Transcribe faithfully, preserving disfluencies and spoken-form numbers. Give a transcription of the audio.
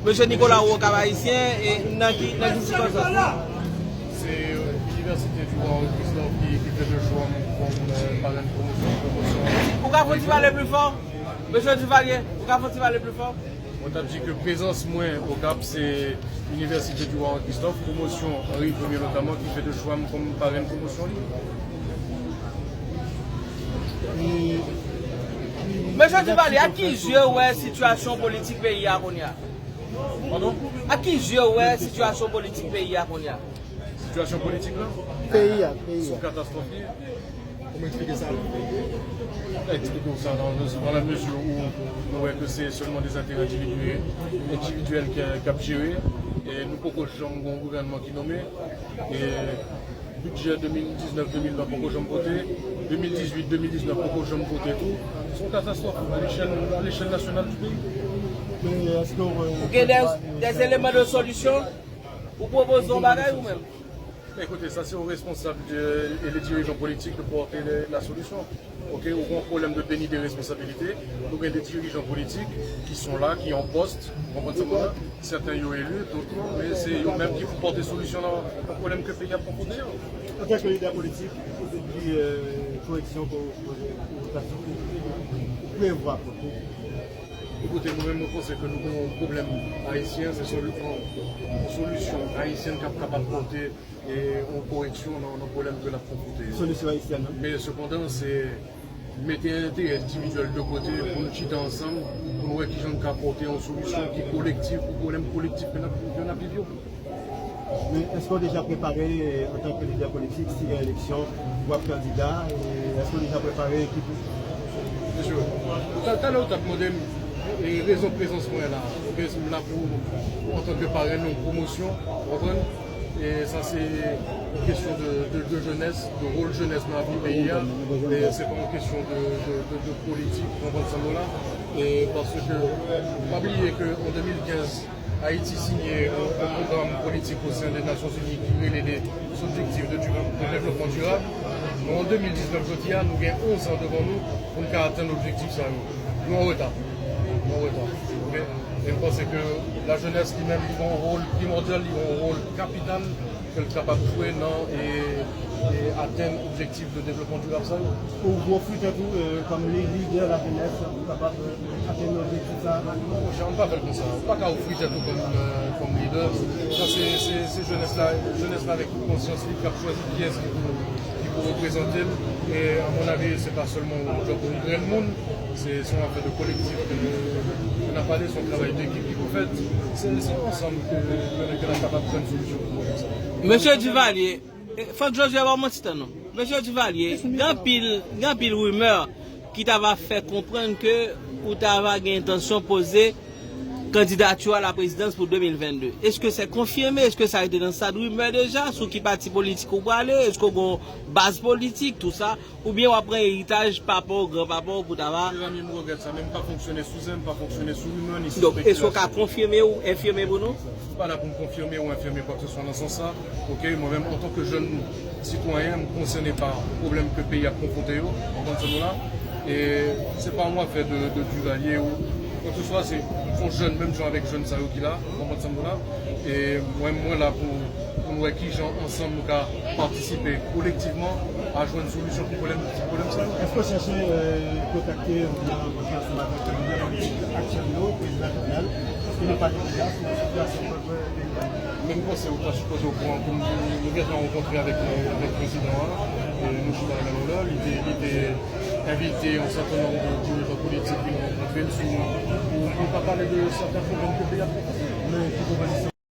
Mesye Nicolas, ou Okap Ayisyen, e nan ki, nan ki sikonstans? Se Université du Roi Henri Christophe ki, ki fè le chwa m kòm, euh, parenn pwomosyon, pwomosyon. Ou ka fè yon ti pale pli fò? Mesye Duvalier, ou ka fè yon ti pale pli fò? Mwen t ap di ke prezans mwen Okap, se Université du Roi Henri Christophe, pwomosyon Henri Premye notaman, ki fè de chwa m kòm parenn pwomosyon li. Mesye Duvalier, ak ki je w wè sitiyasyon politik peyi a kounye a? Padon? Ak ki je w wè sitiyasyon politik peyi a kounye a? Sitiyasyon politik la? Peyi a, peyi a. Se yon katastwòf li ye. Kòman eksplike sa? Eksplike w sa nan, nan, dans la mesure où nou wè ke se sèlman des intérêts individuels, individuels ki, ki ap jere, e nou poko janm gen yon gouvènman ki nonmen, e bidjè de mil diznèf de mil ven poko janm vote, de mil dizuit de mil diznèf poko janm vote tou. Se yon katastwòf à l'échelle, à l'échelle nationale du pays. Men èske w, Ou gen des, des éléments de solution? Ou pwopoze yon bagay ou menm? Écoutez, ça c'est aux responsables de, et les dirigeants politiques de porter les, la solution. Ok, ou gen yon pwoblèm de déni de responsabilité. Nou gen de dirijan politik ki sont là, ki an pòs, ou konprann sa mwen la? Sèten yo eli, dòt non, men se yo menm ki pou pote solisyon nan, nan pwoblèm ke peyi ap konfwonte yo. Antanke lidè politik, ki, euh, koreksyon ke w, ke w, ke w prevwa pote? Ekoute, mwen menm, mwen panse ke nou gen yon pwoblèm ayisyen, se soli-, yon, yon solisyon ayisyèn k ap kapab pote e yon koreksyon nan, nan pwoblèm ke n ap konfwonte yo. Solisyon ayisyèn, wi. Men sepandan, se mete enterè endividyèl de kote pou nou chita ansanm, pou nou wè kijan n ka pote yon solisyon ki kolektif pou pwoblèm kolektif ke n ap, ke n ap viv yo. Men èske w deja prepare, antanke lidè politik, si gen eleksyon, w ap kandida, e èske w deja prepare ekip ou? Mesye, ta-, talè w t ap mande m, e, rezon prezans mwen la. Ok, m la pou, antanke parenn yon pwomosyon, w konprann? E sa se yon kesyon de, de, de jenès, de wòl jenès nan lavi peyi a. E se pa yon kesyon de, de, de, de politik, w konprann sa m la. E paske, pa bliye ke an de mil kenz, Ayiti siyen yon, yon pwogram politik o sen de Nasyonzini ki rele les Objectifs de Dura-, de Développement Durable. Men an de mil diznèf, jodi a, nou gen onz an devan nou pou n ka atenn objektif sa yo. Nou an reta. Nou an reta. Ok? E m panse ke lajenès li menm, li gen yon wòl primòdyal, li gen yon wòl kapital ke l kapab jwe nan, e, e atenn objektif de devlopman dirab sa yo. Ou ofri tèt ou, euh, kòm li-, lidè lajenès pou kapab, euh, atenn objektif sa a? Non, Jean, m pa fè l konsa. Ou pa ka ofri tèt ou kòm, euh, kòm lidè. Sa se, se, se jenès la, jenès la avèk tout konsyans li k ap chwazi kiyès ki pou, ki pou reprezante l. E, à mon avis, se pa sèlman yon djòb pou yon grenn moun. Se, se yon afè de kolektif ke nou, ke n ap pale, se yon travay dekip ki pou fèt. Se, se ansanm ke, ke, ke n ap kapab jwenn solisyon pou pwoblèm sa. Mesye Duvalier, eh, fòk Jozye ba w manti tan non. Mesye Duvalier, gen anpil, gen anpil rimè ki ta va fè konprann ke ou ta va gen entansyon poze kandidati a la prezidans pou de mil vennde. Èske se konfime? Èske sa rete nan stad rimè deja? Sou ki pati politik ou prale? Èske w gen yon baz politik, tou sa? Oubyen w ap pran eritaj papa w, granpapa w pou ta va. Mezanmi, m regrèt sa, men m pa fonksyone sou zen, m pa fonksyone sou rimè, ni sou spekilasyon. Donk, èske w ka konfime ou enfime pou nou? M pa la pou m konfime ou enfime kwa ke se swa nan sans sa. Ok, mwen menm, antanke jèn sitwayen, m konsène pa pwoblèm ke peyi ap konfwonte yo, w konprann sa m di w la. E se pa yon afè de, de Duvalier ou kwa ke se swa, se, se yon jèn, menm jan avèk jèn sa yo ki la, w konprann sa m di w la. E mwen, mwen la pou, pou n wè kijan ansanm nou ka patisipe kolektivman a jwenn solisyon pou pwoblèm, pou pwoblèm sa yo. Èske w chèche, euh, kontakte oubyen rankontre ansanm avèk lidè politik aktyèl yo, prezidan Jovenel? Èske nou pa deja sou sitiyasyon pèp peyi a? Men m panse ou ta sipoze okouran ke nou, nou gentan rankontre avèk, avèk prezidan an. E nou chita la menm lè, li te, li te envite yon sèten nonb de dirijan politik vin rankontre l sou, pou, pou nou ka pale de sèten pwoblèm ke peyi a konfwonte. Men ki pwopozisyon